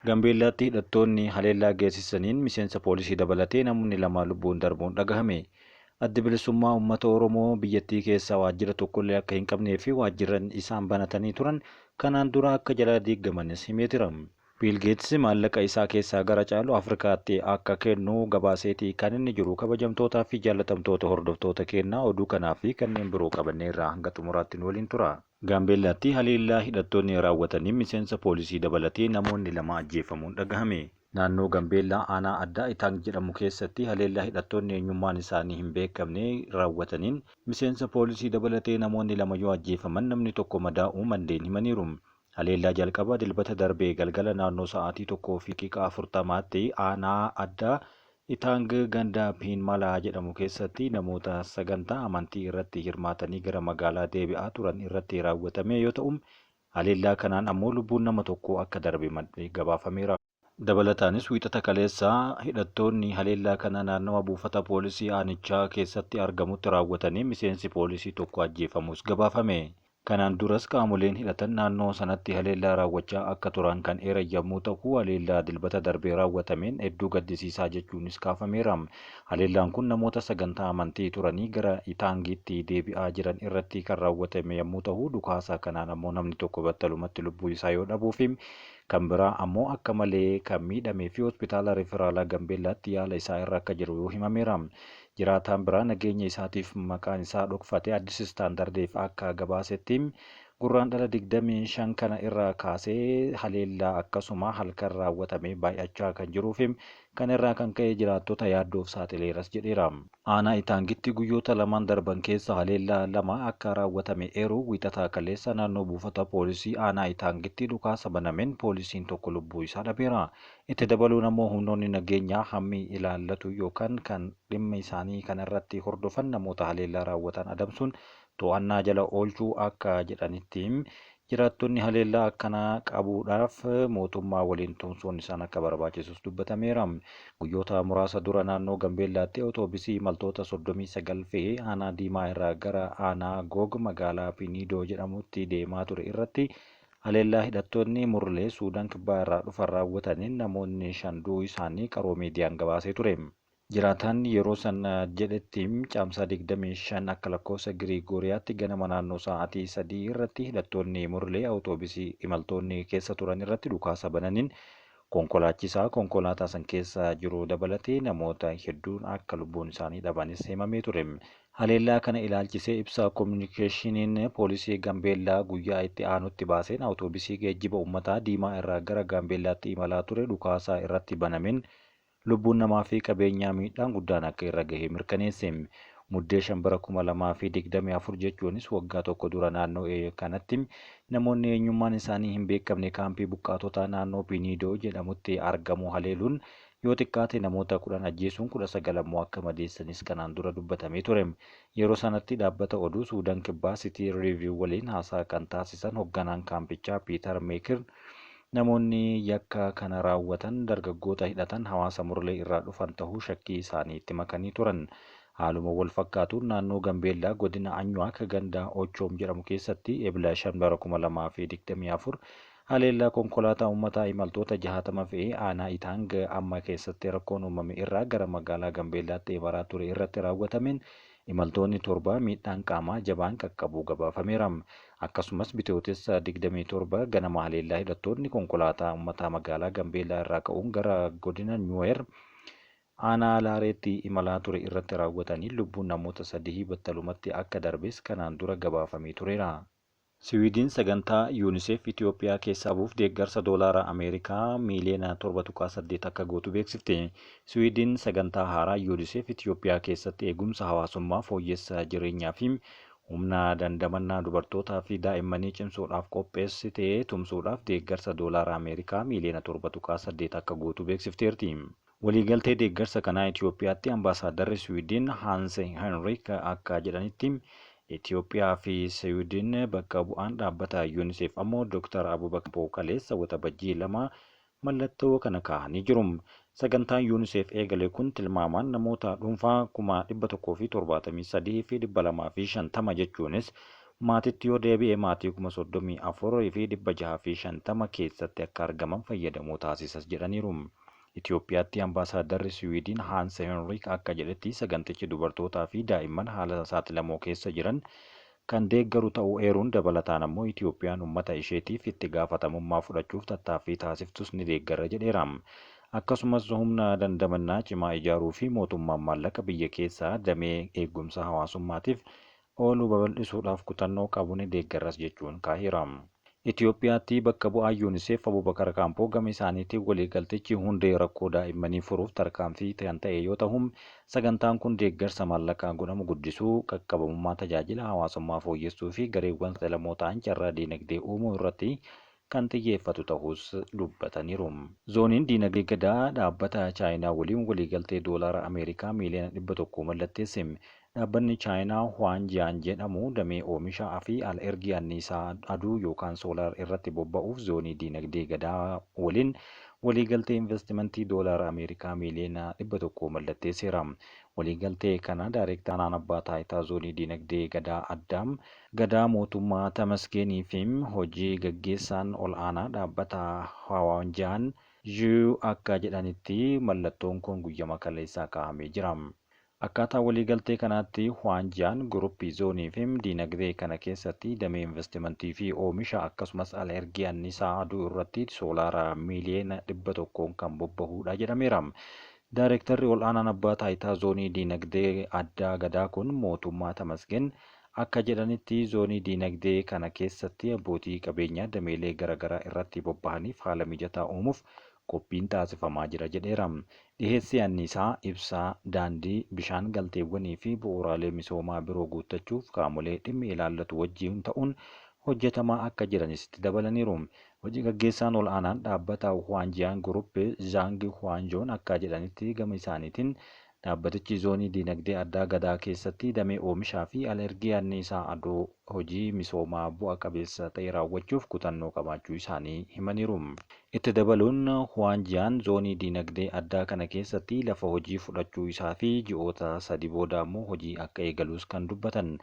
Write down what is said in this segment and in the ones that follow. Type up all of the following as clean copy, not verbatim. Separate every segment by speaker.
Speaker 1: Gaambeellaatti hidhattoonni haleellaa geessisaniin miseensa poolisii dabalatee namoonni lama lubbuun darbuun dhagahame. Addi Bilisummaa Uummata Oromoo biyyattii keessaa waajjira tokkollee akka hin qabnee fi waajjirran isaan banatanii turan kanaan dura akka jalaa diigamanis himee jira. Biil Geets maallaqa isaa keessaa gara caalu Afrikaatti akka kennu gabaaseeti kan inni jiru. Kabajamtootaa fi jaallatamtoota hordoftoota keenyaa, oduu kanaa fi kanneen biroo qabanneerraa hanga xumuraatti nu waliin tura. Gaambeellaatti haleellaa hidhattoonni raawwataniin miseensa poolisii dabalatee namoonni lama ajjeefamuun dhagahame. Naannoo Gambeellaa aanaa addaa Itaang jedhamu keessatti haleellaa hidhattoonni eenyummaan isaanii hin beekamne raawwataniin miseensa poolisii dabalatee namoonni lama yoo ajjeefaman, namni tokko madaa'uu maddeen himaniiru. Haleellaa jalqaba Dilbata darbee galgala naannoo sa'aatii 1:40tti aanaa addaa Itaang ganda Piinmalaa jedhamu keessatti namoota sagantaa amantii irratti hirmaatanii gara magaalaa deebi'aa turan irratti raawwatame yoo ta'u, haleellaa kanaan ammoo lubbuun nama tokko akka darbe gabaafameera. Dabalataanis, Wiixata kaleessaa hidhattoonni haleellaa kana naannawa buufata poolisii aanichaa keessatti argamutti raawwatanii miseensi poolisii tokko ajjeefamus gabaafame. Kanaan duras qaamoleen hidhatan naannoo sanatti haleellaa raawwachaa akka turan kan eeran yommuu ta'u, haleellaa Dilbata darbee raawwatameen hedduu gaddisiisaa jechuunis kaafameera. Haleellaan kun namoota sagantaa amantii turanii gara Itaangiitti deebi'aa jiran irratti kan raawwatame yommuu ta'u, dhukaasa kanaan ammoo namni tokko battalumatti lubbuu isaa yoo dhabuu fi kan biraa ammoo akka malee kan miidhamee fi hospitaala Riferaalaa Gambeellaatti yaala isaa irra akka jiru himameera. Jiraataan biraa nageenya isaatiif maqaan isaa dhokfate Addis Standardiif akka gabaasetti, Gurraandhala 25 kana irraa kaasee haleellaa akkasuma halkan raawwatame baay'achaa kan jiruu fi kana irraa kan ka'e jiraattota yaaddoof saaxileeras jedheera. Aanaa Itaangitti guyyoota lamaan darban keessa haleellaa lama akka raawwatame eeruu, Wiixata kaleessa naannoo buufata poolisii aanaa Itaangitti dhukaasa banameen poolisiin tokko lubbuu isaa dhabeera. Itti dabaluun ammoo humnoonni nageenyaa hammi ilaallatu yookaan kan dhimma isaanii kanarratti hordofan namoota haleellaa raawwatan adamsuun to'annaa jala oolchuu akka jedhanitti, jiraattonni haleellaa akkanaa qabuudhaaf mootummaa waliin tumsuun isaan akka barbaachisus dubbatameera. Guyyoota muraasa dura naannoo Gambeellaatti otoobisii imaltoota 39 fe'ee aanaa Diimaa irraa gara aanaa Goog magaalaa Piniidoo jedhamutti deemaa ture irratti haleellaa hidhattoonni Murlee Suudaan Kibbaa irraa dhufan raawwataniin namoonni shan du'uu isaanii Qaroo Miidiyaan gabaasee ture. Jiraataan yeroo sana jedhetti, Caamsaa 25 akka lakkoofsa Giriigooriyaatti ganama naannoo sa'aatii 3 irratti hidhattoonni Murlee awutoobisii imaltoonni keessa turan irratti dhukaasa bananiin konkolaachisaa konkolaataa san keessa jiru dabalatee namoota hedduun akka lubbuun isaanii dhabanis himamee ture. Haleellaa kana ilaalchisee ibsa kominikeeshiniin poolisii Gambeellaa guyyaa itti aanutti baaseen, awutoobisii geejjiba uummataa Diimaa irraa gara Gaambeellaatti imalaa ture dhukaasa irratti banameen lubbuun namaa fi qabeenyaa miidhaan guddaan akka irra gahe mirkaneesse. Muddee 5 bara 2024 jechuunis waggaa tokko dura naannoo kanatti namoonni eenyummaan isaanii hin beekamne kaampii buqqaatotaa naannoo Piniidoo jedhamutti argamu haleeluun yoo xiqqaate namoota 10 ajjeesuun 19 ammoo akka madeessanis kanaan dura dubbatamee ture. Yeroo sanatti dhaabbata oduu Suudaan Kibbaa Sitii Riiviiw waliin haasaa kan taasisan hogganaan kaampichaa Piitar Meekir, namoonni yakka kana raawwatan dargaggoota hidhatan hawaasa Murlee irraa dhufan tahuu shakkii isaanii itti makanii turan. Haaluma wal fakkaatuun naannoo Gambeellaa godina Anyuwaak ganda Ochoom jedhamu keessatti Ebla 5 bara 2024 haleellaa konkolaataa uummataa imaltoota 60 fe'ee aanaa Itaang amma keessatti rakkoon uumame irraa gara magaalaa Gambeellaatti imalaa ture irratti raawwatameen imaltoonni torba miidhaan qaamaa jabaan qaqqabuu gabaafameera. Akkasumas Bitootessa 27 ganama haleellaa hidhattoonni konkolaataa uummataa magaalaa Gambeellaa irraa ka'uun gara godina Nuweer aanaa Laareetti imalaa ture irratti raawwatanii lubbuun namoota sadihii battalumatti akka darbes kanaan dura gabaafamee tureera. Siwiidin sagantaa Yuuniseef Itoophiyaa keessaa bu'uuf deeggarsa doolaara Ameerikaa miiliyoona 7.8 akka gootu beeksifte. Siwiidin sagantaa haaraa Yuuniseef Itoophiyaa keessatti eegumsa hawaasummaa, fooyyessa jireenyaa fi humna dandamannaa dubartootaa fi daa'immanii cimsuudhaaf qopheessite tumsuudhaaf deeggarsa doolaara Ameerikaa miiliyoona 7.8 akka gootu beeksifteerti. Waliigaltee deeggarsa kanaa Itoophiyaatti ambaasaaddarri Siwiidin Haans Henrik akka jedhanitti, Itoophiyaa fi Siwiidin bakka bu'aan dhaabbata Yuuniseef ammoo Dr. Abubakar kaleessa Waxabajjii 2 mallattoo kana kaahanii jiru. Sagantaan Yuuniseef eegale kun tilmaamaan namoota dhuunfaa 173,250 jechuunis Maatitti yoo deebi'e maatii 34,650 keessatti akka argaman fayyadamoo taasisas jedhaniiru. Itoophiyaatti Ambaasaaddarri Siwiidin Haans Henrik akka jedhetti sagantichi dubartootaa fi daa'imman haala saaxilamoo keessa jiran kan deeggaru ta'uu eeruun dabalataan ammoo Itoophiyaan uummata isheetiif itti gaafatamummaa fudhachuuf tattaaffii taasiftus ni deeggarra jedheera. Akkasumas humna dandamannaa cimaa ijaaruu fi mootummaan maallaqa biyya keessaa damee eegumsa hawaasummaatiif oolu babal'isuudhaaf kutannoo qabu ni deeggarras jechuun kaaheera. Itoophiyaatti bakka bu'aa UNICEF Abubakar Kaampoo gama isaaniitiin waliigaltichi hundee rakkoo daa'immanii furuuf tarkaanfii kan ta'e yoo ta'u, sagantaan kun deeggarsa maallaqaa godhamu guddisuu, qaqqabamummaa tajaajila hawaasummaa fooyyessuu fi gareewwan saaxilamoo ta'an carraa diinagdee uumuu irratti kan xiyyeeffatu ta'us dubbataniiru. Zooniin diinagdee Gadaa dhaabbata Chaayinaa waliin waliigaltee doolaara Ameerikaa miiliyoona 100 mallatteesse. Dhaabbanni Chaayinaa Huwaanjiyaan jedhamu damee oomisha fi al-ergii anniisaa aduu yookaan soolaar irratti bobba'uuf zoonii diinagdee Gadaa waliin waliigaltee investimentii doolaara Ameerikaa miiliyoona 100 mallatteesseera. Waliigaltee kana Daayirektaraan Abbaa Taayitaa Zoonii Diinagdee Gadaa Addaam Gadaa Mootummaa Tamasgeenii fi hojii gaggeessaan ol'aanaa dhaabbata Hawaanjiyaan Zhuu akka jedhanitti mallattoon kun guyyama kaleessaa kaa'amee jira. Akkaataa waliigaltee kanaatti Huwaanjiyaan Guruppii Zoonii fi diinagdee kana keessatti damee investimentii fi oomisha akkasumas al-ergii anniisaa aduu irratti soolaara miiliyoona 100n kan bobba'uudha jedhameera. Daayirektarri ol'aanaan Abbaa Taayitaa Zoonii Diinagdee Addaa Gadaa kun Mootummaa Tamasgeen akka jedhanitti zoonii diinagdee kana keessatti abbootii qabeenyaa dameelee garaagaraa irratti bobba'aniif haala mijataa uumuuf qophiin taasifamaa jira jedheera. Dhiheessii anniisaa, ibsaa, daandii, bishaan, galteewwanii fi bu'uuraalee misoomaa biroo guuttachuuf qaamolee dhimmi ilaallatu wajjin ta'uun hojjetamaa akka jiranis itti dabalaniiru. Hojii gaggeessaan ol'aanaan dhaabbata Huwaanjiyaan Gurupp Zhaang Huwaanjoon akka jedhanitti gama isaaniitiin dhaabbatichi zoonii diinagdee addaa Gadaa keessatti damee oomishaa fi al-ergii anniisaa aduu hojii misoomaa bu'a qabeessa ta'e raawwachuuf kutannoo qabaachuu isaanii himaniiru. Itti dabaluun Huwaanjiyaan zoonii diinagdee addaa kana keessatti lafa hojii fudhachuu isaa fi ji'oota sadi booda ammoo hojii akka eegaluus kan dubbatan.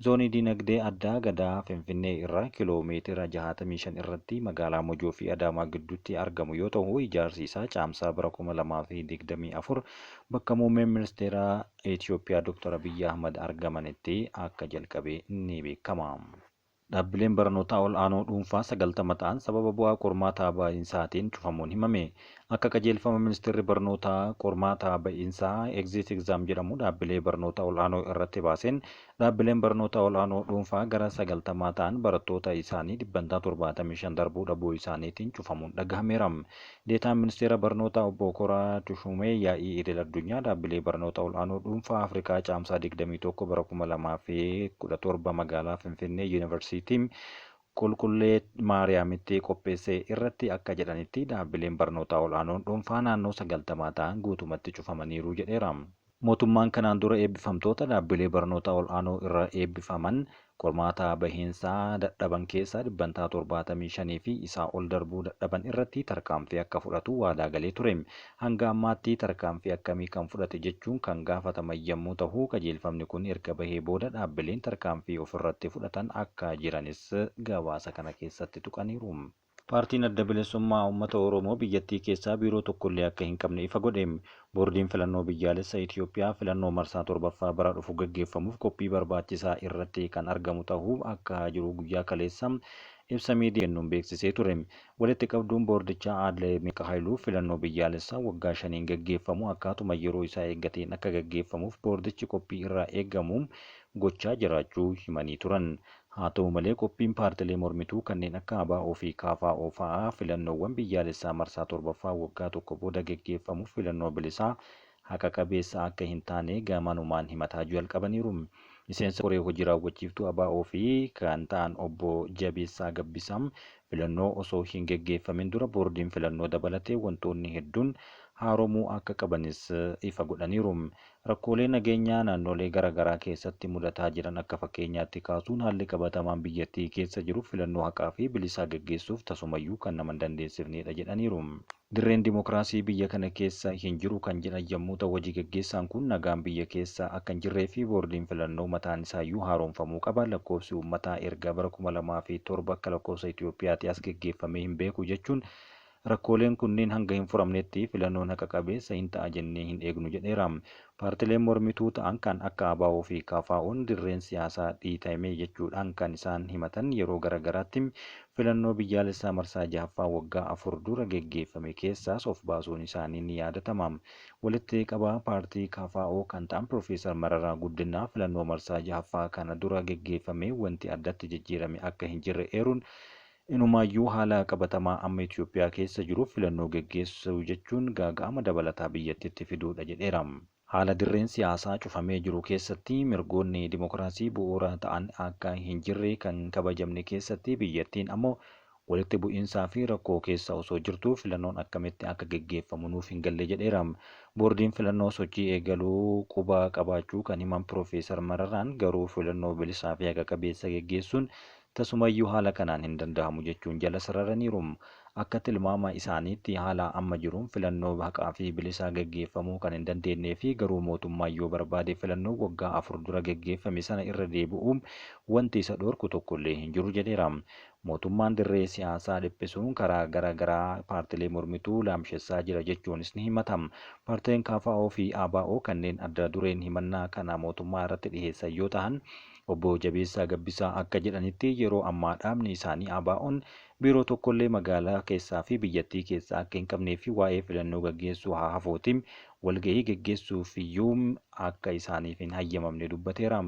Speaker 1: Zoonii diinagdee addaa Gadaa Finfinnee irraa kiloo meetira 65 irratti magaalaa Mojoo fi Adaamaa gidduutti argamu yoo ta'u ijaarsi isaa Caamsaa bara 2024 bakka muummeen ministeeraa Itoophiyaa Dr. Abiyyi Ahmad argamanitti akka jalqabe ni beekama. Dhaabbileen barnootaa ol'aanoo dhuunfaa 90 ta'an sababa bu'aa qormaata ba'iinsaatiin cufamuun himame. Akka qajeelfama Ministeerri Barnootaa qormaata ba'iinsaa Exit Exam jedhamu dhaabbilee barnoota ol'aanoo irratti baaseen dhaabbileen barnoota ol'aanoo dhuunfaa gara 90 ta'an barattoota isaanii dhibbantaa 75 darbuu dhabuu isaaniitiin cufamuun dhagahameera. Deetaan Ministeera Barnootaa Obbo Koraa Tushuumee yaa'ii idil addunyaa dhaabbilee barnoota ol'aanoo dhuunfaa Afrikaa Caamsaa 21 bara 2017 magaalaa Finfinnee Yuunivarsiitii Qulqullee Maariyaamitti qopheesse irratti akka jedhanitti dhaabbileen barnootaa ol'aanoon dhuunfaa naannoo 90 ta'an guutumatti cufamaniiru jedheera. Mootummaan kanaan dura eebbifamtoota dhaabbilee barnoota ol'aanoo irraa eebbifaman qormaata bahiinsaa dadhaban keessaa dhibbantaa 75 fi isaa ol darbuu dadhaban irratti tarkaanfii akka fudhatu waadaa galee ture. Hanga ammaatti tarkaanfii akkamii kan fudhate jechuun kan gaafataman yammuu tahu, qajeelfamni kun erga bahee booda dhaabbileen tarkaanfii ofirratti fudhatan akka jiranis gabaasa kana keessatti tuqaniiru. Paartiin Adda Bilisummaa Uummata Oromoo biyyattii keessaa biiroo tokkollee akka hin qabne ifa godhe. Boordiin Filannoo Biyyaalessa Itiyoophiyaa filannoo marsaa 7ffaa bara dhufu gaggeeffamuuf qophii barbaachisaa irratti kan argamu tahuu akka jiru guyyaa kaleessa ibsa miidiyaaf kennuun beeksisee ture. Walitti qabduun boordichaa Aadde Meeqa Hayiluu filannoo biyyaalessaa waggaa shaniin gaggeeffamu akkaatuma yeroo isaa eeggateen akka gaggeeffamuuf boordichi qophii irraa eegamu gochaa jiraachuu himanii turan. Haa ta'u malee qophiin paartilee mormituu kanneen akka ABO fi KFO fa'aa filannoowwan biyyaalessaa marsaa 7ffaa waggaa tokko booda geggeeffamuuf filannoo bilisaa, haqa qabeessa akka hin taane gamanumaan himataa jalqabaniiru. Miseensa koree hojii raawwachiiftuu ABO fi kan ta'an Obbo Jabeessaa Gabbisaa filannoo osoo hin geggeeffamin dura boordiin filannoo dabalatee wantoonni hedduun haaromuu akka qabanis ifa godhaniiru. Rakkoolee nageenyaa naannolee gara garaa keessatti mudataa jiran akka fakkeenyaatti kaasuun haalli qabatamaan biyyattii keessa jiru filannoo haqaa fi bilisaa gaggeessuuf tasumayyuu kan nama hin dandeessifnedha jedhaniiru. Dirreen dimokiraasii biyya kana keessa hin jiru kan jedhan yommuu ta'u hojii gaggeessaan kun nagaan biyya keessa akka hin jirree fi boordiin filannoo mataan isaayyuu haaromfamuu qaba. Lakkoofsi uummataa erga bara 2007 akka lakkoofsa Itoophiyaatti as gaggeeffamee hin beeku jechuun rakkooleen kunneen hanga hin furamnetti filannoon haqa qabeessa hin ta'a jennee hin eegnu jedheera. Paartileen mormituu ta'an kan akka ABO fi KFO'n dirreen siyaasaa dhiitame jechuudhaan kan isaan himatan yeroo garagaraatti filannoo biyyaalessaa marsaa jahaffaa waggaa 4 dura geggeeffame keessaas of baasuun isaanii ni yaadatama. Walitti qabaa paartii KFO kan ta'an Piroofeesar Mararaa Guddinaa filannoo marsaa jahaffaa kana dura geggeeffame wanti addatti jijjiirame akka hin jirre eeruun inumaayyuu haala qabatamaa amma Itoophiyaa keessa jiruuf filannoo geggeessuu jechuun gaaga'ama dabalataa biyyattiitti fiduudha jedheera. Haala dirreen siyaasaa cufamee jiru keessatti mirgoonni dimokiraasii bu'uura ta'an akka hin jirre kan kabajamne keessatti biyyattiin ammoo walitti bu'iinsaa fi rakkoo keessa osoo jirtuu filannoon akkamitti akka geggeeffamu nuuf hin galle jedheera. Boordiin filannoo sochii eegaluu quba qabaachuu kan himan Piroofeesar Mararaan garuu filannoo bilisaa fi haqa qabeessa geggeessuun tasumayyuu haala kanaan hin danda'amu jechuun jala sararaniiru. Akka tilmaama isaaniitti haala amma jiruun filannoo haqaa fi bilisaa geggeeffamuu kan hin dandeenyee fi garuu mootummaan yoo barbaade filannoo waggaa 4 dura geggeeffame sana irra deebi'uun wanti isa dhorku tokkollee hin jiru jedheera. Mootummaan dirree siyaasaa dhiphisuun karaa gara garaa paartilee mormituu laamshessaa jira jechuunis ni himata. Paartileen KFO fi ABO kanneen adda dureen himannaa kana mootummaa irratti dhiheessan yoo ta'an Obbo Jabeessaa Gabbisaa akka jedhanitti yeroo ammaa dhaabni isaanii ABO'n biiroo tokkollee magaalaa keessaa fi biyyattii keessaa akka hin qabnee fi waa'ee filannoo gaggeessuu haa hafuuti walgahii gaggeessuuf iyyuu akka isaaniif hin hayyamamne dubbateera.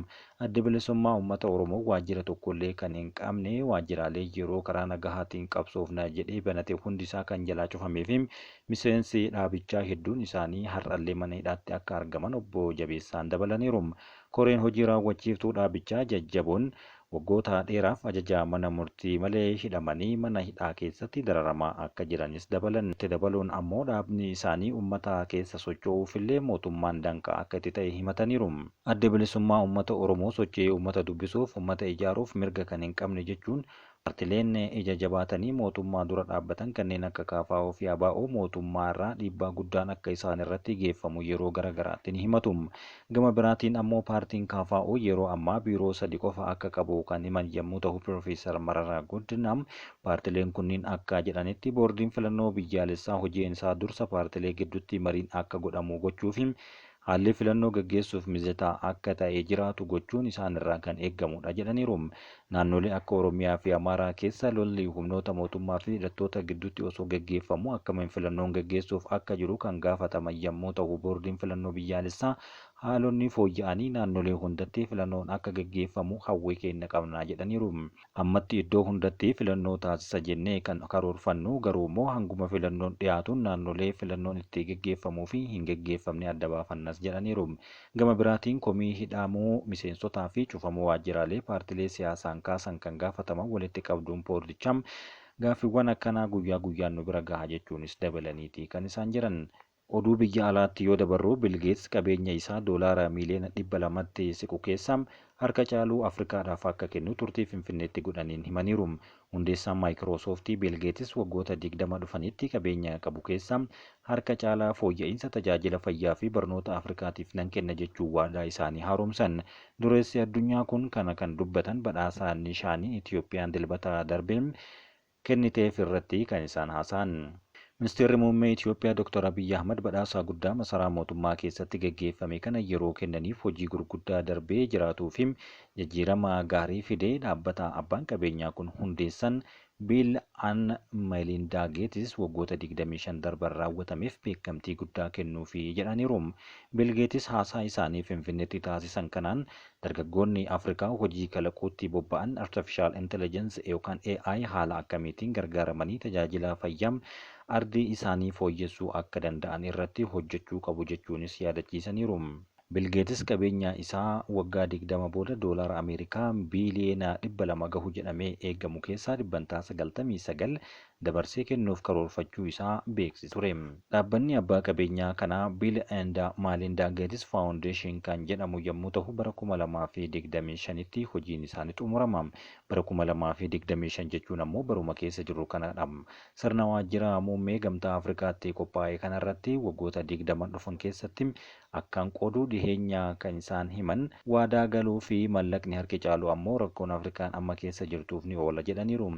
Speaker 1: Adda Bilisummaa Uummata Oromoo waajjira tokkollee kan hin qabne waajjiraalee yeroo karaa nagahaatiin qabsoofna jedhee banate hundisaa kan jalaa cufamee fi miseensi dhaabichaa hedduun isaanii har'allee mana hidhaatti akka argaman Obbo Jabeessaan dabalaniiru. Koreen hojii raawwachiiftuu dhaabichaa jajjaboon waggoota dheeraaf ajaja mana murtii malee hidhamanii mana hidhaa keessatti dararamaa akka jiranis dabalan. Itti dabaluun ammoo dhaabni isaanii uummata keessa socho'uufillee mootummaan danqaa akka itti ta'e himataniiru. Addi Bilisummaa Uummata Oromoo socho'ee uummata dubbisuuf, uummata ijaaruuf mirga kan hin qabne jechuun paartileen ija jabaatanii mootummaa dura dhaabbatan kanneen akka KFO fi ABO mootummaa irraa dhiibbaa guddaan akka isaan irratti geeffamu yeroo gara garaatti ni himatu. Gama biraatiin ammoo paartiin KFO yeroo ammaa biiroo sadi qofa akka qabu kan himan yommuu ta'u Piroofeesar Mararaa Guddinaa paartileen kunniin akka jedhanitti boordiin filannoo biyyaalessaa hojiin isaa dursa paartilee gidduutti mariin akka godhamu gochuu fi haalli filannoo gaggeessuuf mijataa akka ta'e jiraatu gochuun isaan irraa kan eegamudha jedhaniiru. Naannolee akka Oromiyaa fi Amaaraa keessa lolli humnoota mootummaa fi hidhattoota gidduutti osoo gaggeeffamu akkamiin filannoon gaggeessuuf akka jiru kan gaafataman yommuu ta'u boordiin filannoo biyyaalessaa haalonni fooyya'anii naannolee hundatti filannoon akka gaggeeffamu hawwii keenya qabna jedhaniiru. Ammatti iddoo hundatti filannoo taasisa jennee kan karoorfannu garuu immoo hanguma filannoon dhiyaatuun naannolee filannoon itti gaggeeffamuu fi hin gaggeeffamne adda baafannas jedhaniiru. Gama biraatiin komii hidhamuu miseensotaa fi cufamuu waajjiraalee paartilee siyaasaan kaasan kan gaafataman walitti qabduun boordichaa gaaffiiwwan akkanaa guyyaa guyyaan nu bira gaha jechuunis dabalaniiti kan isaan jiran. Oduu biyya alaatti yoo dabarru Biil Geets qabeenya isaa doolaara miiliyoona 200tti siqu keessaa harka caalu Afrikaadhaaf akka kennu turtii Finfinneetti godhaniin himaniiru. Hundeessaan Maayikiroosooftii Biil Geetis waggoota 20 dhufanitti qabeenya qabu keessaa harka caalaa fooyya'iinsa tajaajila fayyaa fi barnoota Afrikaatiif nan kenna jechuun waadaa isaanii haaromsan. Dureessi addunyaa kun kana kan dubbatan badhaasa Nishaanii Itiyoophiyaan Dilbata darbe kenniteef irratti kan isaan haasa'an. Ministeerri Muummee Itiyoophiyaa Dr. Abiyyi Ahmad badhaasa guddaa masaraa mootummaa keessatti gaggeeffame kana yeroo kennaniif hojii gurguddaa darbee jiraatuu fi jijjiirama gaarii fide dhaabbata abbaan qabeenyaa kun hundeessan Biil an Meelindaa Geetis waggoota 25 darban raawwatameef beekamtii guddaa kennuufi jedhaniiru. Biil Geetis haasaa isaanii Finfinneetti taasisan kanaan dargaggoonni Afrikaa hojii kalaquutti bobba'an Artificial Intelligence yookaan AI haala akkamiitiin gargaaramanii tajaajila fayyaa ardii isaanii fooyyessuu akka danda'an irratti hojjechuu qabu jechuunis yaadachiisaniiru. Biil Geetis qabeenya isaa waggaa 20 booda doolaara Ameerikaa biiliyoona 200 gahu jedhamee eegamu keessaa dhibbantaa 99 dabarsee kennuuf karoorfachuu isaa beeksise ture. Dhaabbanni abbaa qabeenyaa kanaa Bill and Melinda Gates Foundation kan jedhamu yommuu tahu bara 2025tti hojiin isaa ni xumurama. Bara 2025 jechuun ammoo baruma keessa jirru kanadha. Sirna waajjira muummee Gamtaa Afrikaatti qophaa'e kanarratti waggoota 20 dhufan keessatti akkaan qooduu dhiheenya kan isaan himan waadaa galuu fi mallaqni harki caalu ammoo rakkoon Afrikaan amma keessa jirtuuf ni oola jedhaniiru.